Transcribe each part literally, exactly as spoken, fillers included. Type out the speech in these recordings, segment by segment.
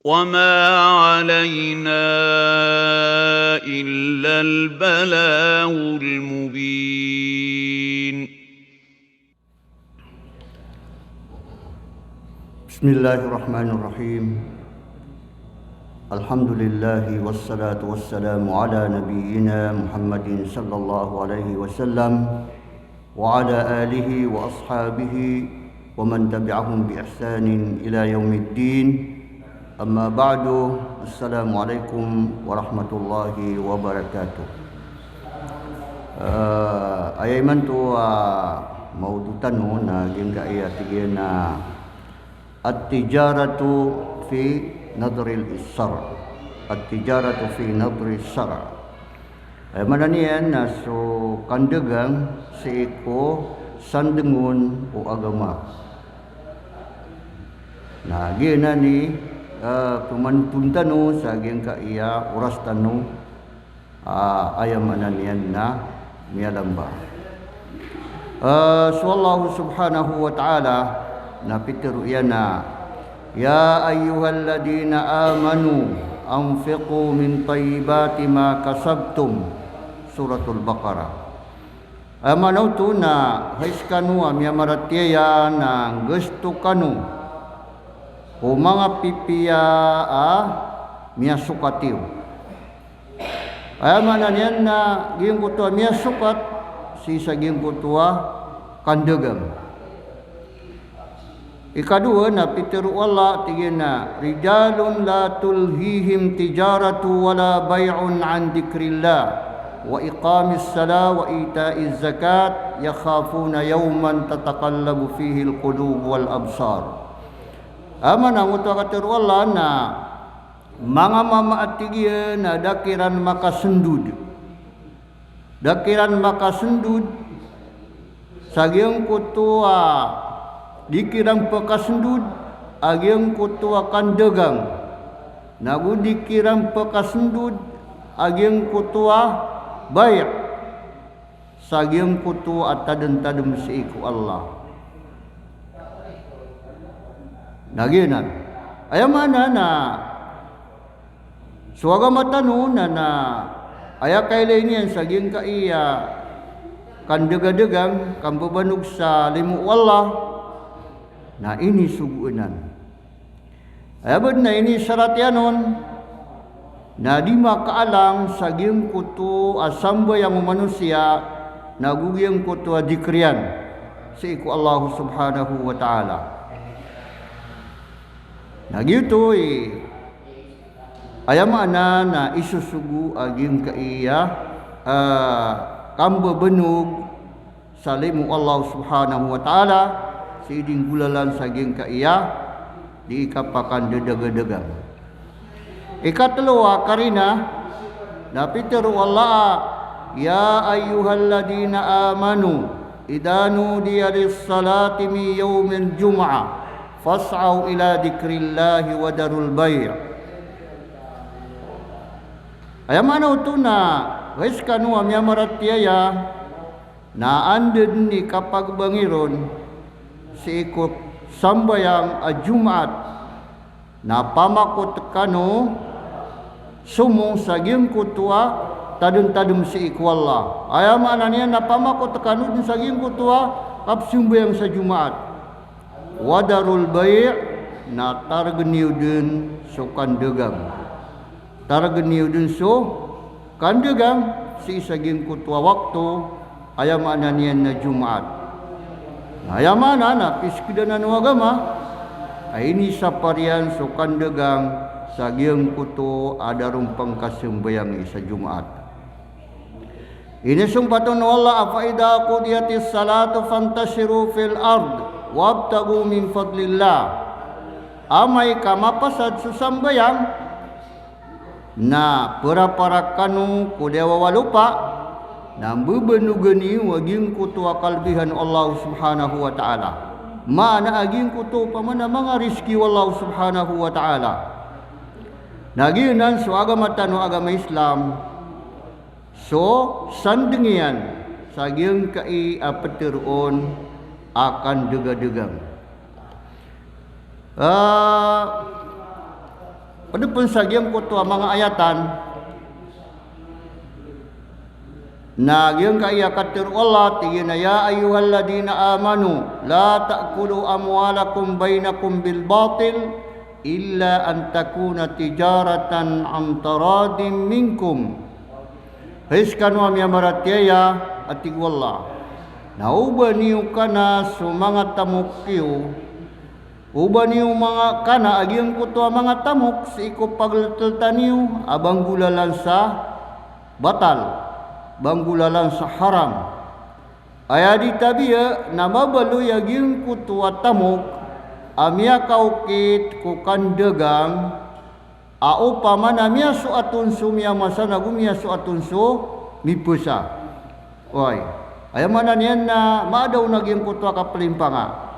وما علينا إلا البلاغ المبين. بسم الله الرحمن الرحيم. الحمد لله والصلاة والسلام على نبينا محمد صلى الله عليه وسلم وعلى آله وأصحابه ومن تبعهم بإحسان إلى يوم الدين. أما بعد، السلام عليكم ورحمة الله وبركاته. Eh, aya imanto a mawdu tano na giyangkai a tig iyan a at-tijaratu fi nadhri al-shar'. At-tijaratu fi nadhri al-shar'. Aya maana niyan na so kandagang sii ko sandng on o agama. Na giyanan i, eh, pmanotol tano sa giyangkai a oras tano, ah, aya maana niyan na miyalamba. Eh, so Allah Subhanahu wa Ta'ala na pitharo iyan a, "Ya ayyuhalladhina amanu anfiqu min tayyibati ma kasabtum." Suratul Baqarah. Aya maana oto na, hay skano a miyamaratiyaya, na nggasto kano ko manga pipiya a miyasokat iyo. Aya maana niyan na giyangkoto a miyasokat sii sa giyangkoto a kandagang. Ikadowa na pitharo o Allah, tig iyan a, "Rijalun la tulhihim tijaratu wala bay'un an dhikrillah wa iqamis salah wa ita'iz zakat yakhafuna yawman tataqallabu fihil qulubu wal absar." Aya maana angkoto a katharo o Allah na manga mama a tig iyan a da kiran makasndod. Da kiran makasndod sa giyangkoto a, di kiran pkasndod a giyangkoto a kandagang. Nago di kiran pkasndod a giyangkoto a bay'. Sa giyangkoto a tadmtadm sii ko Allah. Na giyanan. Aya maana na so agama tano na, na aya kailay niyan sa giyangkai a kandagadagang, kambabanog sa limo o Allah, na inisogo anan. Aya bad na inisarat iyan on na di makaalang sa giyangkoto a sambayang o manosiya, nago giyangkoto a dikr iyan sii ko Allah Subhanahu wa Ta'ala. Na giyoto i aya maana na isosogo a giyangkai a, ah, kambabanog sa limo o Allah Subhanahu wa Ta'ala, sii di nggolalan sa giyangkai a di kapakandadagadagang. Ikatlo a karina, na pitharo o Allah, "Ya ayyuhalladhina amanu, idha nudiya lis-salati min yawmil jum'ah, fas'aw ila dhikrillahi wa dharul bay'." Aya maana oto na, hay skano a miyamaratiyaya, na anda dn i kapagbangi ron sii ko sambayang a Jumaat, na pamakot kano somong sa giyangkoto a tadmtadm sii ko Allah. Aya maana niyan na pamakot kano dn sa giyangkoto a kapsambayang sa Jumaat. Wa dharul bay', na targn iyo dn so kandagang. Targn iyo dn so kandagang sii sa giyangkoto a wakto, aya maana niyan na Jumaat. Na aya maana na piskd anan o agama a inisapar iyan so kandagang sa giyangkoto a da ron pangkasambayang i sa Jumaat. Inisompat on o Allah a, "Fa idha qudiyatis salatu fantashiru fil ard wabtaghu min fadlillah." Amay ka mapasad so sambayang, na prapara kano ko liyawaw a lopa, na mbabanogan iyo a giyangkoto a kalbihan o Allah Subhanahu wa Ta'ala. Maana a giyangkoto opama na manga rizki o Allah Subhanahu wa Ta'ala. Na giyanan so agama tano a agama Islam, so sandng iyan sa giyangkai a ptharoon a kandagadagang. Ah, Pd pn sa giyangkoto a manga ayatan, na giyangkai a katharo o Allah, tig iyan a, "Ya ayyuhalladhina amanu, la ta'kulu amwalakum bainakum bil batil, illa an takuna tijaratan an taradin minkum." Hay skano a miyamaratiyaya, a tig o Allah, na oba niyo kana so manga tamok iyo, oba niyo manga kana a giyangkoto a manga tamok sii ko pagltltan iyo a ba nggolalan sa batal, ba nggolalan sa haram. Aya di tabiya na mabaloy a giyangkoto a tamok a miyakaokit ko kandagang a opama na miyasoat on so miyamasa ago miyasoat on so mipasa. Oway. Aya maana niyan na maada on a giyangkoto a kaplimpanga.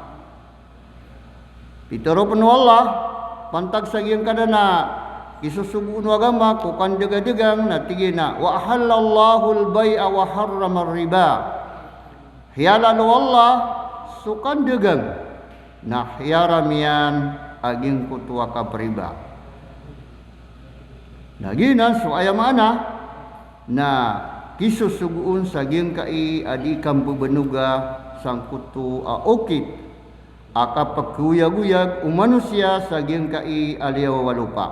Pitharo pn o Allah, pantag sa giyangkanan a kisosogoon o agama ko kandagadagang, na tig iyan a, "Wa ahallallahul bay'a wa harramar riba." Hiyalal o Allah so kandagang, na hiyaram iyan a giyangkoto a kapriba. Na giyanan so aya maana na kisosogoon sa giyangkai a di kambabanoga sangkoto a okit a kapkhaoyagoyag o manosiya sa giyangkai a liyawaw a lopa.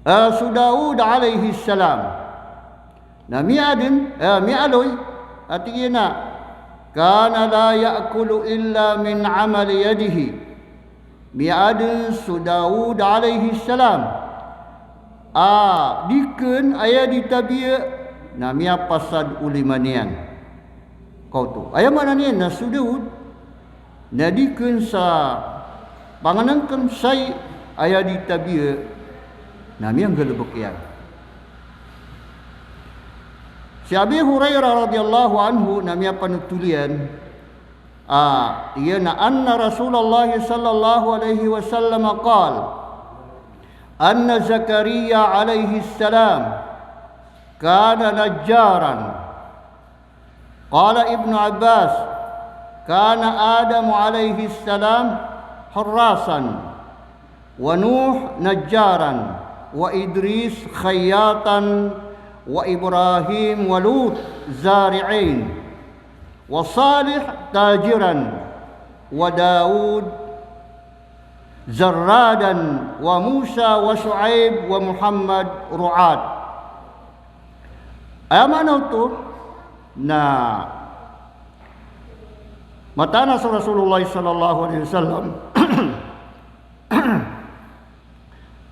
Ah, so Daud alayhis salam, na miyaadn, eh, miyaaloy, a tig iyan a, "Kana la ya'kulu illa min amali yadihi." Miyaadn so Daud alayhis salam a di kn aya di tabiya na miyapasad o lima niyan. Kaoto. Aya maana niyan na so Daud na di kn sa pangnngkn sai aya di tabiya na miyanggalbk iyan. Si Abi Hurairah radhiyallahu anhu na miyapanothol iyan, a, iyan a anna Rasulullah sallallahu alayhi wasallam qal, anna Zakariya alayhis salam kana najjaran. Qala Ibnu Abbas, kana Adamu alayhis salam harrasan, wa Nuh najjaran, wa Idris khayyatan, wa Ibrahim wa Lut zari'in, wa Salih tajiran, wa Daud zarradan, wa Musa wa Shu'aib wa Muhammad ru'at. Aya maana oto na mataan a so Rasulullah sallallahu alayhi wasallam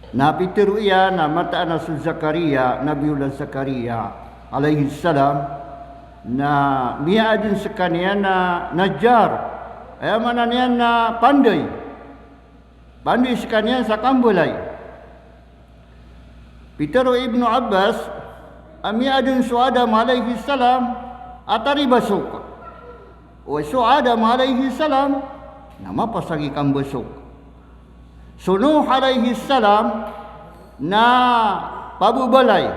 na pitharo iyan a mataan a so Zakariya, Nabiyullah Zakariya alayhis salam, na miyaadn skaniyan a najjar. Aya maana niyan na panday. Panday skaniyan sa kambalay. Pitharo o Ibnu Abbas a miyaadn so Adam alayhis salam a taribasok. Oway, so Adam alayhis salam na mapasang i kambasok. So Nuh alayhis salam na pababalay.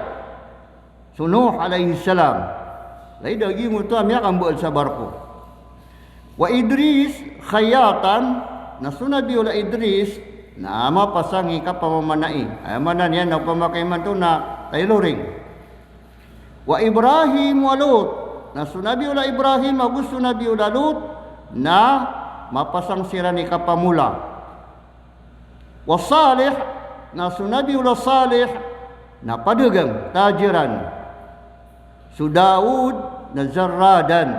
So Nuh alayhis salam, lagid a giyoto a miyakambal sa barko. Wa Idris khayyatan, na so Nabiyullah Idris na mapasang i kapamamanai. Aya maana niyan na opama ka imanto na tailoring. Wa Ibrahim wa Lut, na so Nabiyullah Ibrahim ago so Nabiyullah Lut na mapasang siran i kapamola. Wa Salih, na so Nabiyullah Salih na padagang, tajiran. So Daud na zarradan.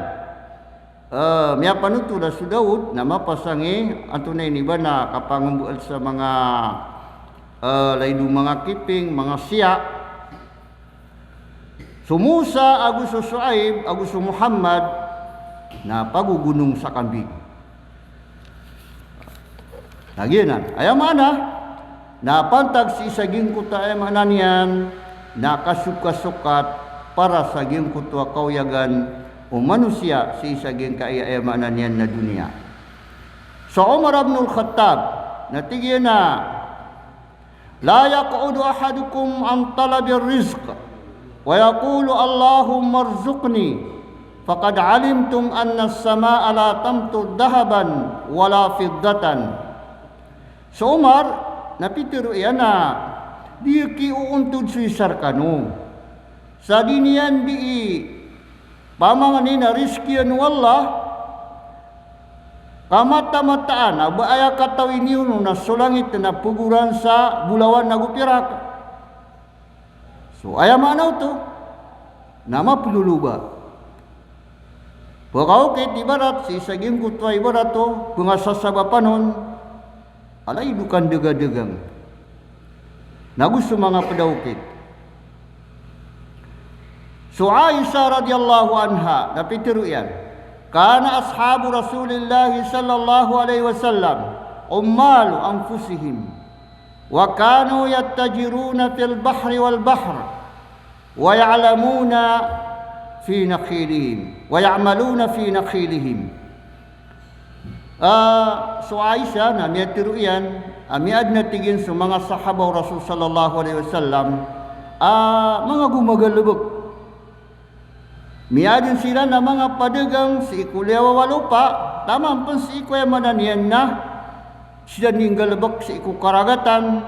Eh, miyapanothol a so Daud na mapasang i, antonaa ini ba, na kapangomboal sa manga, eh, lagid o manga kiping, manga siya. So Musa ago so Shu'aib ago so Muhammad na pagogonong sa kambing. Na giyanan. Aya maana na pantag sii sa giyangkoto a, aya maana niyan na kasokasokat para sa giyangkoto a kaoyagan o manosiya sii sa giyangkai a, aya maana niyan na doniya. So Umar ibnul Khattab na tig iyan a, la yaq'udu ahadukum an talabir rizq wa yaqulu, "Allahummarzuqni, faqad alimtum annas samaa'a la tamtur dhahaban wala fiddatan." So Umar Na pitharo iyan a di ki oontod so isa rkano sa di niyan di i pamangnin a rizkian o Allah, ka mataan-mataan a ba aya katawi niyo on na so langit na pagoran sa bolawan ago pirak. So aya maana oto na mapololoba. Pkaokit ibarat sii sa giyangkoto a ibarat o pngasasabapan on a lagid o kandagadagang. Nago so manga pd a okit. So Aisha radhiyallahu anha na pitharo iyan, kana ashabu Rasulillahi sallallahu alaihi wasallam ummalu anfusihim, wa kanu yattajiruna fil bahri wal bahr, wa ya'lamuna fi nakhilihim, wa ya'maluna fi nakhilihim. Ah, so Aisha na miyatharo iyan a miyaaden a tig iyan so manga sahaba o Rasul sallallahu alaihi wasallam a manga gomagalbk. Miyaaden siran a manga padagang sii ko liyawaw a lopa, taman pn sii ko aya maana niyan na siran di nggalbk sii ko karagatan,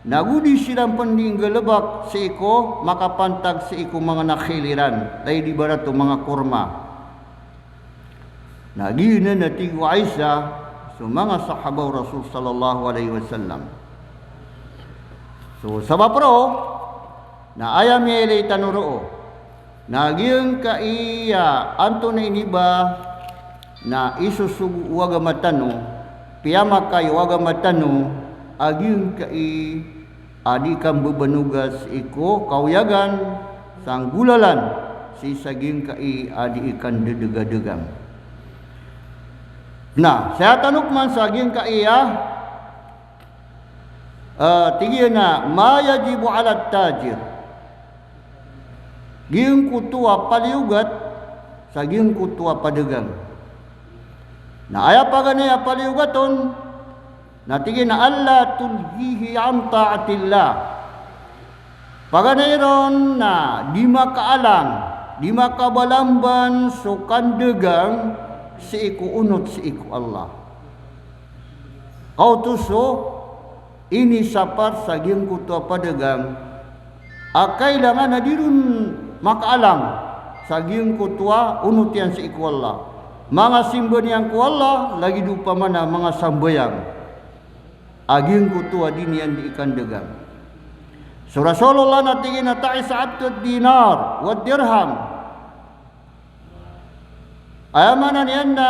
nago di siran pn di nggalbk sii ko makapantag sii ko manga nakhil iran, lagid ibarat o manga korma. Na giyanan a tig o Aisha so manga sahaba o Rasul sallallahu alaihi wasallam. So sabap roo na aya miyailay tano roo na giyangkai a antonaa ini ba na isosogo o agama tano, piyamakay o agama tano a giyangkai a di kambabanoga sii ko kaoyagan sa nggolalan sii sa giyangkai a di ikandadagadagan. Na saya tano pman sa giyangkai a, eh, tig iyan a ma yajibu ala tajir. Giyangkoto a paliyogat sa giyangkoto a padagang. Na aya paganay a paliyogat on na tig iyan a alla tulhihi an ta'atillah. Paganay ron na di makaalang, di makabalamban so kandagang sii ko onot sii ko Allah. Kaoto so inisapar sa giyangkoto a padagang a kailangan a di ron makaalang sa giyangkoto a onot iyan sii ko Allah. Manga simba niyan ko Allah, lagid opama na manga sambayang a giyangkoto a di niyan di ikandagang. So Rasulullah na tig iyan a ta'isa abdud dinar wad dirham. Aya maana niyan na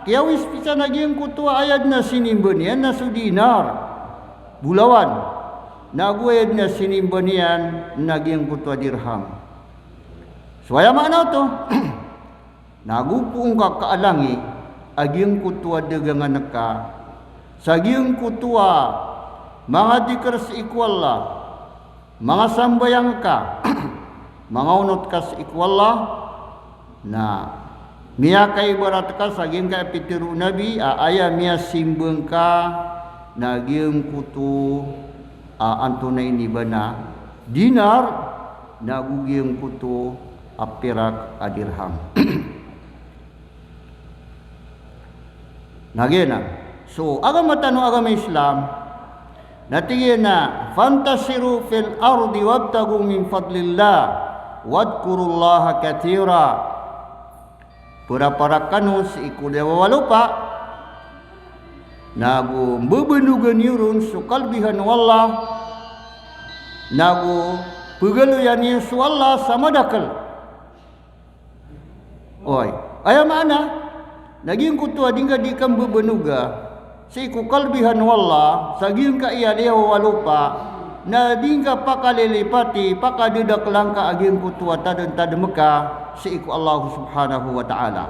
kiyawispisan a giyangkoto a ayad na sinimba niyan na so dinar bolawan, nago ayad na sinimba niyan na giyangkoto a dirham. So aya maana oto, nago poon ka kaalangi a giyangkoto a dagangan ka sa giyangkoto a manga dikr sii ko Allah, manga sambayang ka, manga onot ka sii ko Allah, na miyakaibarat ka sa giyangkai a pitharo o Nabi a aya miyasimba ngka na giyangkoto a antonaa ini ba na dinar, nago giyangkoto a pirak a dirham. Na giyanan. So agama tano a agama Islam, na tig iyan a fantashiru fil ardi wabtaghu min fadlillah wadhkurullaha kathira. Paraparak kano sii ko liyawaw a lopa, nago mbabanoga niyo ron so kalbihan o Allah, nago pagaloya niyo so Allah sa madakl. Oway. Aya maana na giyangkoto a di ngka di kambabanoga sii ko kalbihan o Allah sa giyangkai a liyawaw a lopa, na di ngka pakalilipati, pakadadakla ngka a giyangkoto a tadmtadm ka sii ko Allah subhanahu wa ta'ala.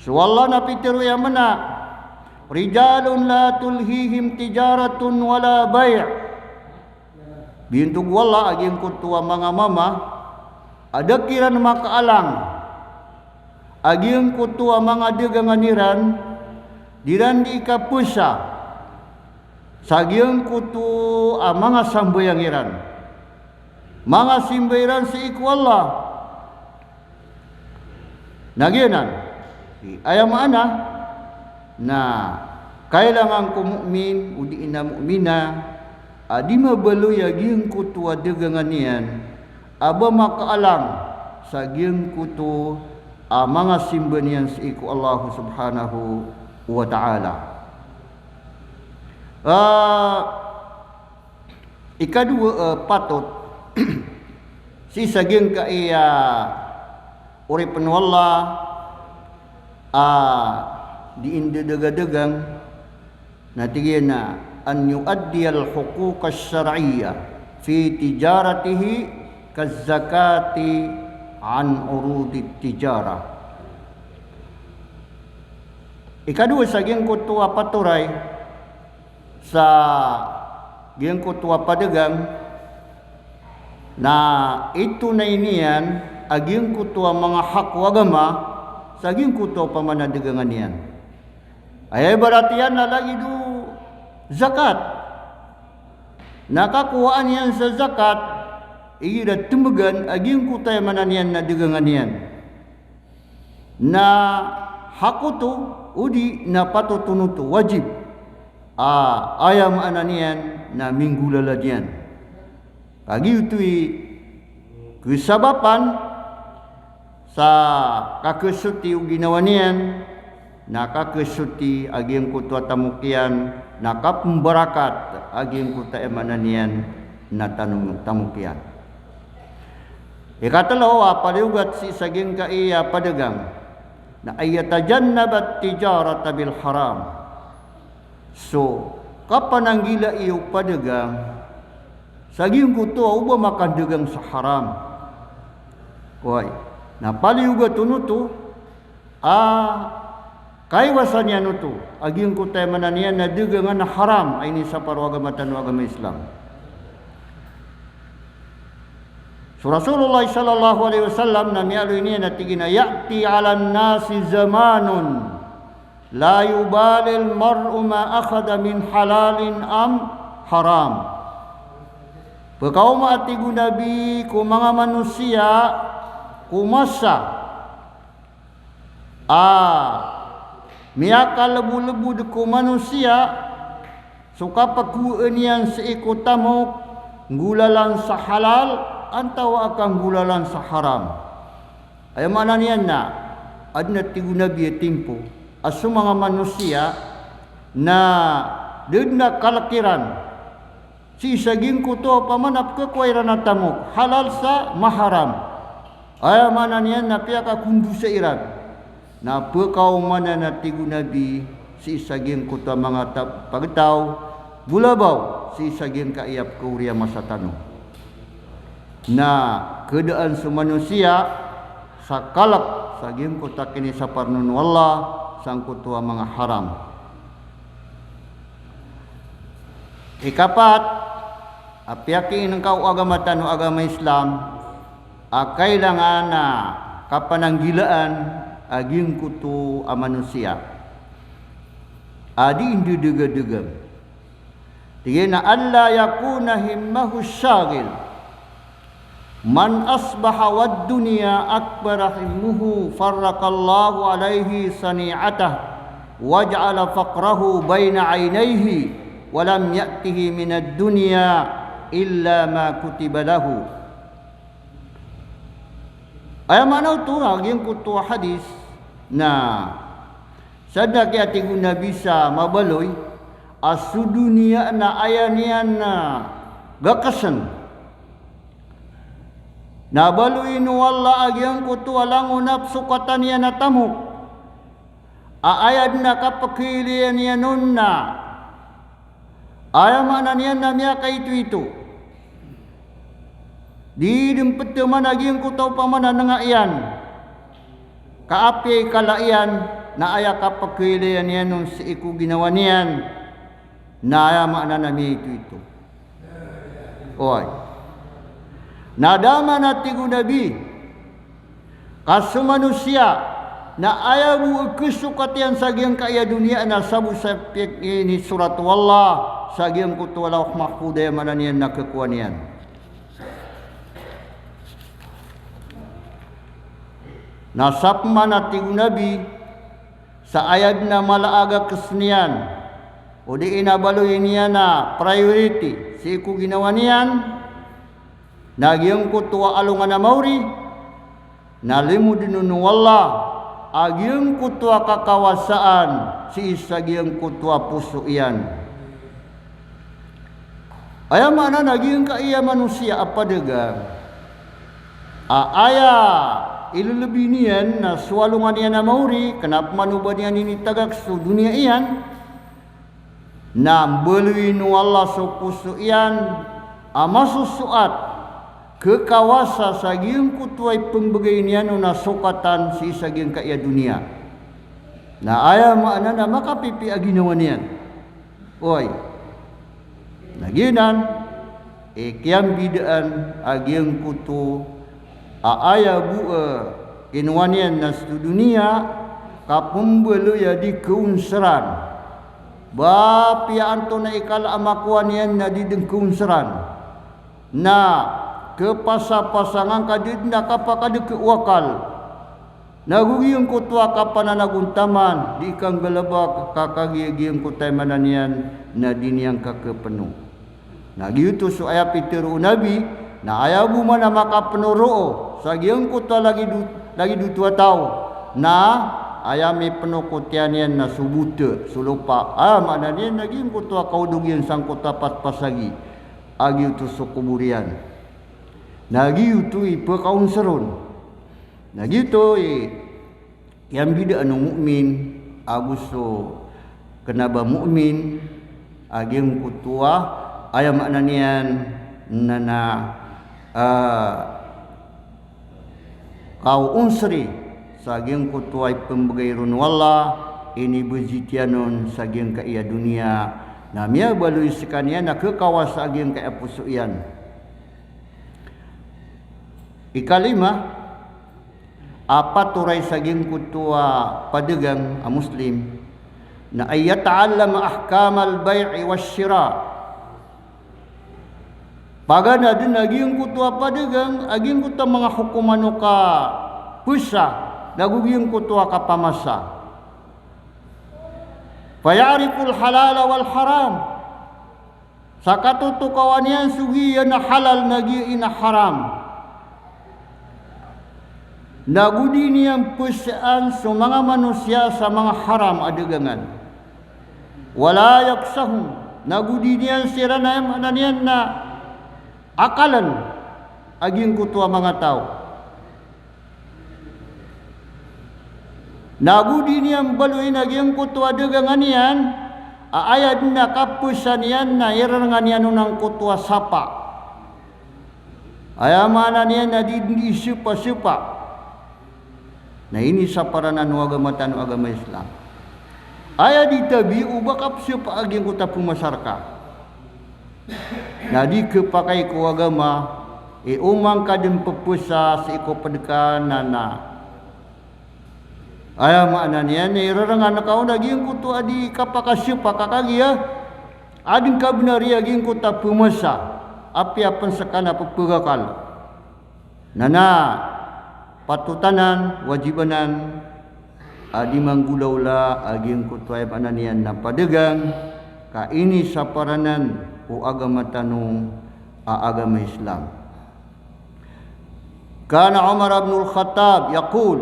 So Allah na pitharo iyan a rijalun la tulhihim tijaratun wala bay'. Biyantog o Allah a giyangkoto a manga mama a da kiran makaalang a giyangkoto a manga dagangan iran, di iran di ikapasa sa giyangkoto a manga sambayang iran, manga simba iran sii ko Allah. Na giyanan i aya maana na Kailangan ko mu'min, odi na mu'mina, a di mabaloy a giyangkoto a dagangan iyan, a ba makaalang sa giyangkoto a manga simba niyan sii ko Allah subhanahu wa ta'ala. Ah, ikadowa, eh, patot, sii sa giyangkai a oripn o Allah, a di ndadagadagang, na tig iyan a, an yu'addiya al-huquq ash-shar'iyyah fi tijaratihi kaz-zakati an urudi tijarah. Ikadowa sa giyangkoto a patoray sa giyangkoto a padagang, na itonay niyan a giyangkoto a manga hak o agama sa giyangkoto a pamana dagangan iyan. Aya ibarat iyan na lagid o zakat. Na kakowaan iyan sa zakat, igira tmgan a giyangkoto a aya maana niyan na dagangan iyan. Na hak oto, odi na patot on oto, wajib. A, aya maana niyan na minggolalan iyan. Kagiya oto i kasabapan sa kakasoti o ginawa niyan, na kakasoti a giyangkoto a tamok iyan, na kapmbarakat a giyangkoto a aya maana niyan na tanom, tamok iyan. Ikatlo a paliyogat sii sa giyangkai a padagang, na an yatajannaba at-tijarata bil haram. So kapananggilai o padagang sa giyangkoto a oba makandagang sa haram. Oway. Na paliyogat on oto a kaiwasan iyan oto a giyangkoto a aya maana niyan na dagangan a haram a inisapar o agama tano a agama Islam. So Rasulullah sallallahu alaihi wasallam na miyaaloy niyan na tig iyan a, ya'ti 'alan nasi zamanun la yubali al-mar'u ma akhadha min halalin am haram. Pkaoma, a tig o Nabi, ko manga manosiya ko masa a miyakalbolbod ko manosiya so kapkowaan iyan sii ko tamok, nggolalan sa halal antawa a kanggolalan sa haram. Aya maana niyan na adn a tig o Nabi a timpo a so manga manosiya na da dn a kalk iran sii sa giyangkoto a pamana pkhakowa iran a tamok, halal sa maharam. Aya maana niyan na piyakakondosa iran. Na pkaoma anan, a tig o Nabi, sii sa giyangkoto a manga ta-, pagtaw, golabaw sii sa giyangkaya pkhaori a masa tano. Na khadaan so manosiya sa kalk sa giyangkoto a kinisapar on o Allah sangkoto a manga haram. Ikapat a piyakiinngka o agama tano a agama Islam a kailangan a kapananggilaan a giyangkoto a manosiya a dii ndadagadagang. Tig iyan a, "Alla yakuna himmuhu shaghil. Man asbaha wad dunya akbara himmuhu farraqallahu alaihi sani'atah, wa ja'ala faqrahu baina ainaihi, wa lam ya'tihi minad dunya illa ma kutiba lahu." Aya maana oto a giyangkoto a hadis na sadn a kiyatig o Nabi sa mabaloy a so doniya na aya niyan na gakasn na baloyin o Allah a giyangkoto a langon a psokatan iyan a tamok a aya dn a kapkhailaya niyan on na aya maana niyan na miyakaitoito. Di dn pthaman a giyangkoto a opama na nanga iyan ka apiya i kala iyan na aya kapkhailaya niyan on sii ko ginawa niyan na aya maana na miyaitoito. Oway. Na da man, a tig o Nabi, ka so manosiya na aya bo a kasokat iyan sa giyangkaya doniya na sabo sa piyakinisorat o Allah sa giyangkoto a Lawh Mahfudh, aya maana niyan na khakowa niyan. Na sapman, a tig o Nabi, sa aya dn a mala a gakasn iyan odi na baloy niyan a priority sii ko ginawa niyan, na giyangkoto a alongan a maori, na limoden on o Allah a giyangkoto a kakawasaan sii sa giyangkoto a poso iyan. Aya maana na giyangkaya manosiya a padagang a aya ilelebi niyan na so alongan iyan a maori, kena pman o ba niyan initagak so doniya iyan, na mbaloyin o Allah so poso iyan a masosoat, kekawasa sa giyangkoto a ipembegay niyan on a sokatan sii sa giyangkaya doniya. Na aya maana na makapipiya a ginawa niyan. Oway. Na giyanan i kiyambidaan a giyangkoto a aya bo a kinowa niyan na so doniya, kapembaloy a di keonseran. Ba piya antonaa i kala a makowa niyan na di den keonseran. Na kepasapasa ngka di den a kapakadeke o akal. Na go giyangkoto a kapananagontaman, di kanggalebek ka kagiya giyangkoto a aya maana niyan na di niyan kakepeno. Na giyoto so aya pitero o Nabi, na aya bo man a makapeno roo sa giyangkoto a lagid o, lagid oto a taw, na aya mipeno ko tiyan iyan na so bota, so lopa. Aya maana niyan na giyangkoto a kaodog iyan sangkoto a patpasagi a giyoto so kobor iyan. Na giyoto i pekaonser on. Na giyoto i kiyambidaan o mu'min ago so kena ba mu'min a giyangkoto a aya maana niyan na, na, ah, kaonseri sa giyangkoto a ipembegay ron o Allah, inibezit iyan on sa giyangkaya doniya, na miyabaloy sekaniyan a kekawasa a giyangkaya poso iyan. Ikalima a patoray sa giyangkoto a padagang a Muslim na an yata'allama ahkamal bay'i wash shira. Paganad a giyangkoto a padagang a giyangkoto a manga hokoman o kapesa, na go giyangkoto a kapamasa. Fa ya'rifal halala wal haram. Sa katotokawan iyan so giya na halal na giya i na haram. Na go di niyan pesaan so manga manosiya sa manga haram a dagangan. Wala yaghshahum, na go di niyan siran, aya maana niyan na akalen a giyangkoto a manga taw. Na go di niyan baloyin a giyangkoto a dagangan iyan a aya den a kapesa niyan na irerengan iyan on angkoto a sapa. Aya maana niyan na di, di sepasepa. Na inisapar anan o agama tano a agama Islam. Aya di tabi o ba kapesapa a giyangkoto a pemasa reka. Na di kepakay ko agama i oman ka den pepesa sii ko ped ka na, na aya maana niyan na irerengan ka on a giyangkoto a di kapakasapa ka kagiya a den kabenari a giyangkoto a pemasa, apiya pen seka na pepegakal. Na, na patot anan, wajib anan a di manggolawla a giyangkoto a aya maana niyan na padagang ka inisapar anan o agama tano a agama Islam. Kana Umar ibn al-Khattab yaqul,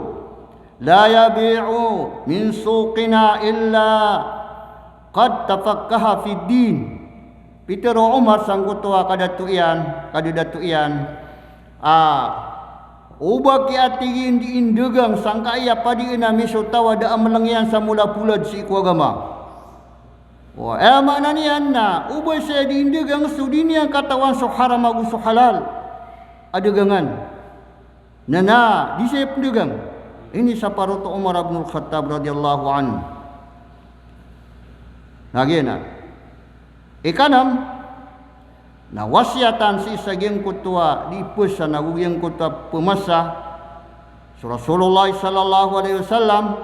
"La yabi'u min suqina illa qad tafaqqaha fid din." Pitero o Umar sangkoto a kadato iyan, kadadato iyan, a, o ba ki a tig iyan di indagang sangkaya padiin a misotaw a da a meleng iyan sa molapola sii ko agama. O, aya maana niyan na o ba saya di indagang so di niyan katawan so haram ago so halal a dagangan. Na, na di saya pendagang. Inisapar oto o Umar ibn al-Khattab radhiyallahu anhu. Na giyanan. Ikanam, na wasiyatan sii sa giyangkoto a di pesa na go giyangkoto a pemasa so Rasulullah sallallahu alaihi wasallam,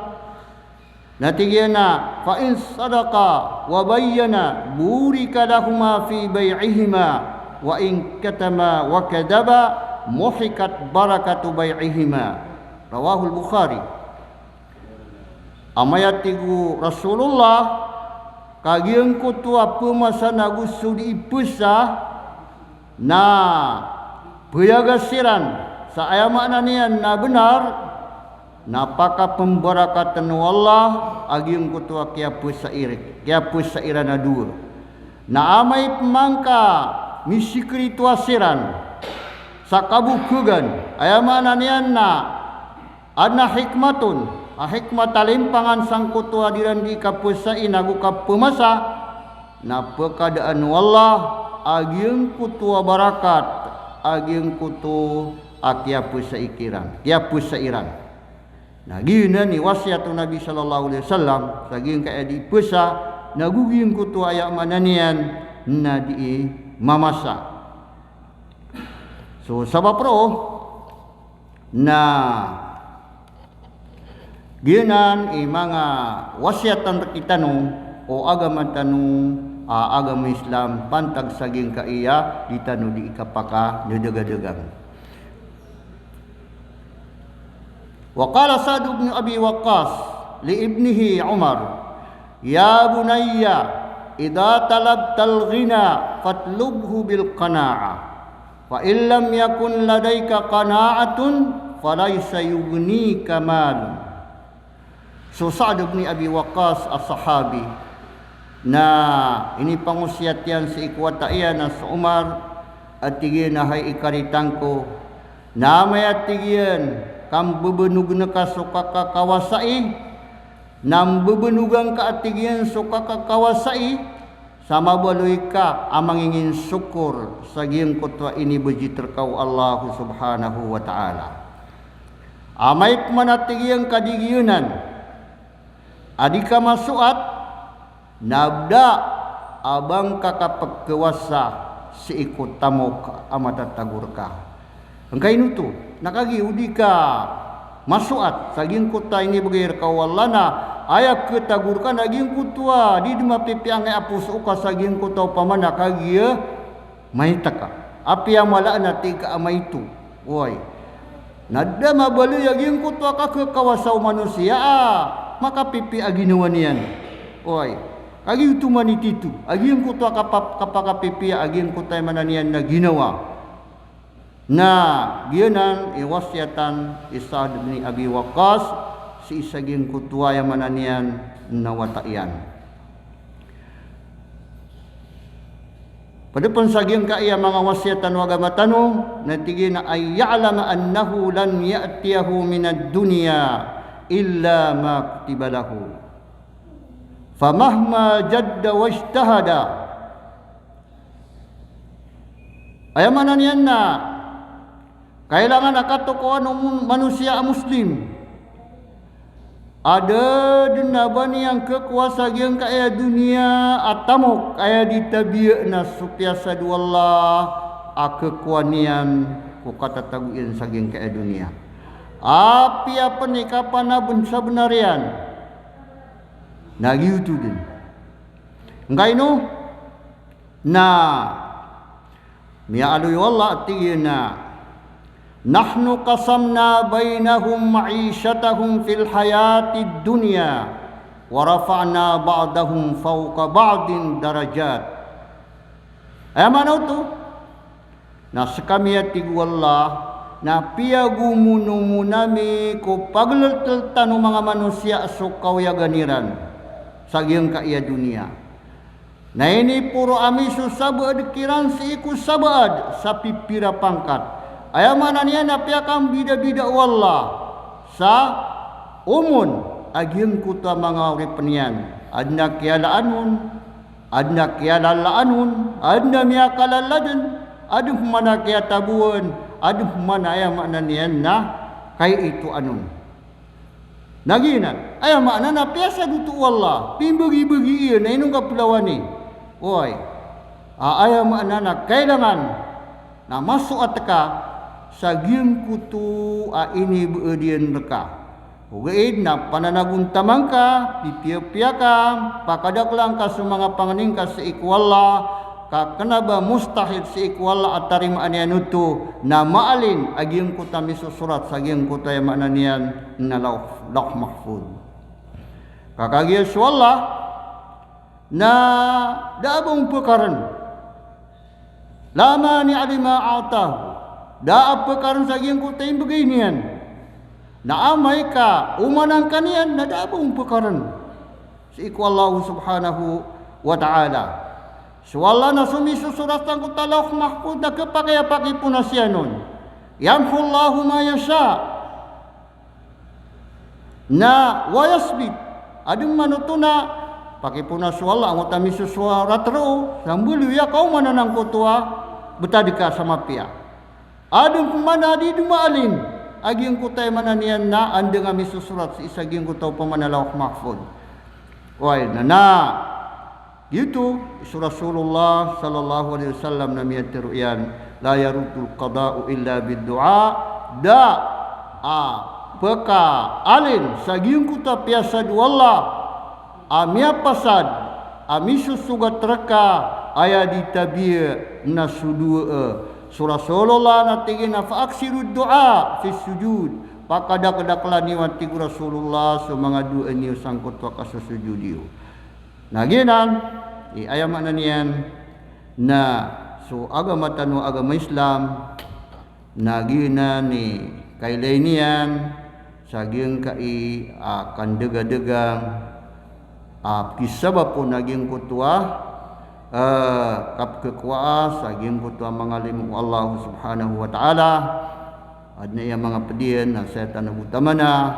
na tig iyan a, "Fa in sadaqa wa bayyana burika lahuma fi bay'ihima, wa in katama wa kadhaba muhiqat barakatu bay'ihima." Rawahul Bukhari. Amay a tig o Rasulullah, Ka giyangkoto a pemasa na go so di ipesa na peyaga siran sa aya maana niyan na benar, na pakapembarakaten o Allah a giyangkoto a kiyapesa ir-, kiyapesa iran a dowa. Na amay pman ka misikiritoa siran sa kabokegan, aya maana niyan na adn a hikmatun, a hikmat a limpangan sangkoto a di iran di kapesai na go kapemasa, na pekadaan o Allah a giyangkoto a barakat a giyangkoto a kiyapesai kiran, kiyapesai iran. Na giyanan i wasiyat o Nabi sallallahu alaihi wasallam sa giyangkaya di pesa na go giyangkoto a aya maana niyan na di mamasa. So sabap roo na giyanan i manga wasiyatan rektano o agama tano a agama Islam pantag sa giyangkaya di tano di kapakadagadagan. Wa qala Sa'd ibn Abi Waqqas li ibnihi Umar, "Ya bunayya, idha talabtal ghina fatlubhu bil qana'ah, fa in lam yakun ladayka qana'atun falaysa yughnika malun." So Sa'd ibn Abi Waqqas a sahabi, na inipangosiyat iyan sii ko wata iyan a so Umar, a tig iyan a hay ikaritan ko, na amay a tig iyan ka mbebenog ngka so kakakawasai, na mbebenog ngka a tig iyan so kakakawasai, sa mabaloy ka a manginginsokor sa giyangkoto a inibejit reka o Allah subhanahu wa ta'ala. Amay pman a tig iyan ka di giyanan a di ka masoat, na bda a ba ngka kapekewasa sii ko tamok a matatago reka. Angkaino oto, na kagiya o di ka masoat sa giyangkoto a inibegay reka o Allah na aya ketago reka na giyangkoto a di den mapipiya angkai a poso ka sa giyangkoto a opama na kagiya maita ka. Apiya mala na tig ka a maito. Oway. Na da mabaloy a giyangkoto a kakekawasa o manosiya a makapipiya a ginawa niyan. Oway. Kagiya oto man i tito a giyangkoto a kapa-, kapakapipiya a giyangkoto a aya maana niyan na ginawa. Na giyanan i wasiyatan i Sa'd bin Abi Waqqas sii sa giyangkoto a aya maana niyan na wata iyan. Ped pen sa giyangkaya manga wasiyatan o agama tano, na tig iyan a, "An ya'lama annahu lan ya'tiyahu minad dunya illa ma kutiba lahu. Fa mahma jadda wajtahada." Aya maana niyan na kailangan a katokawan o mun-, manosiya a Muslim a da den a ba niyan kekowa sa giyangkaya doniya a tamok, aya di tabiya na so piyasad o Allah a kekowa niyan ko katatago iyan sa giyangkaya doniya. Apiya pen i kapanaben sabenar iyan, na giyoto den. Angkaino? Na miyaaloy o Allah a tig iyan a, "Nahnu qasamna baynahum ma'ishatahum fil hayatid dunya wa rafa'na ba'dahum fawqa ba'din darajat." Aya maana oto na sekami, a tig o Allah, na piyagomonomon ami ko pagelelteltan o manga manosiya so kaoyagan iran sa giyangkaya doniya. Na iniporo ami so sabaad kiran sii ko sabaad sa pipira pangkat. Aya maana niyan na piyakambidabida o Allah sa omon a giyangkoto a manga oripen iyan. Aden a kiyalaan on, aden a kiyalalaan on, aden a miyakalala den, aden pman a kiyataboan, aden pman a aya maana niyan na kaitoan on. Na giyanan, aya maana na piyasad oto o Allah, pimbagibagi iyan, na ino ngka pelawani. Oway. A, aya maana na kailangan na masoat ka sa giyangkoto a inibaad iyan reka. Ogaid na pananagontaman ka, pipiyapiya ka, pakadakelan ka so manga pangni ngka sii ko Allah, ka kena ba mustahil sii ko Allah a tarimaan iyan oto, na maalin a giyangkoto a misosorat sa giyangkoto a aya maana niyan na Lawh, Lawh Mahfudh. Ka kagiya so Allah Na da a ba on pkharn. La mani'a lima a'tah. Da a pkharn sa giyangkoto a imbgay niyan. Na amay ka omanan ka niyan, na da a ba on pkharn sii ko Allah subhanahu wa ta'ala. So Allah na so misosorat sangkoto a Lawh Mahfuz na khapakay a pakiponas iyan on. Yamhullahu ma yasha. Na wa yuthbit. Adn man oto na pakiponas o Allah angkoto a misosorat roo, sa mbaloy a kaomanan angkoto a btad ka sa mapiya. Adn pman a di dn maalin a giyangkoto a aya maana niyan na andang a misosorat sii sa giyangkoto a opama na Lawh Mahfuz. Oway, na, na giyoto so Rasulullah sallallahu alaihi wasallam na miyatharo iyan, "La yaruddul qada'u illa bid du'a." Da a pkaalin sa giyangkoto a piyasad o Allah a miyapasad a misosogat rka, aya di tabiya na so doa. So Rasulullah na tig iyan a, "Fa aksirud du'a fis sujud." Pakadakldakla niyo, a tig o Rasulullah, so manga doa niyo sangkoto a kasosojod iyo. Na giyanan i aya maana niyan na so agama tano a agama Islam, na giyanan i kailay niyan sa giyangkai a kandagadagang a kisabap on a giyangkoto a, eh, kapkhakowa sa giyangkoto a manga limo o Allah subhanahu wa ta'ala. Adn a aya manga pd iyan na saya tano bo tamana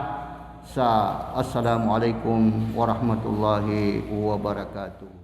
sa assalamu alaikum warahmatullahi wabarakatuh.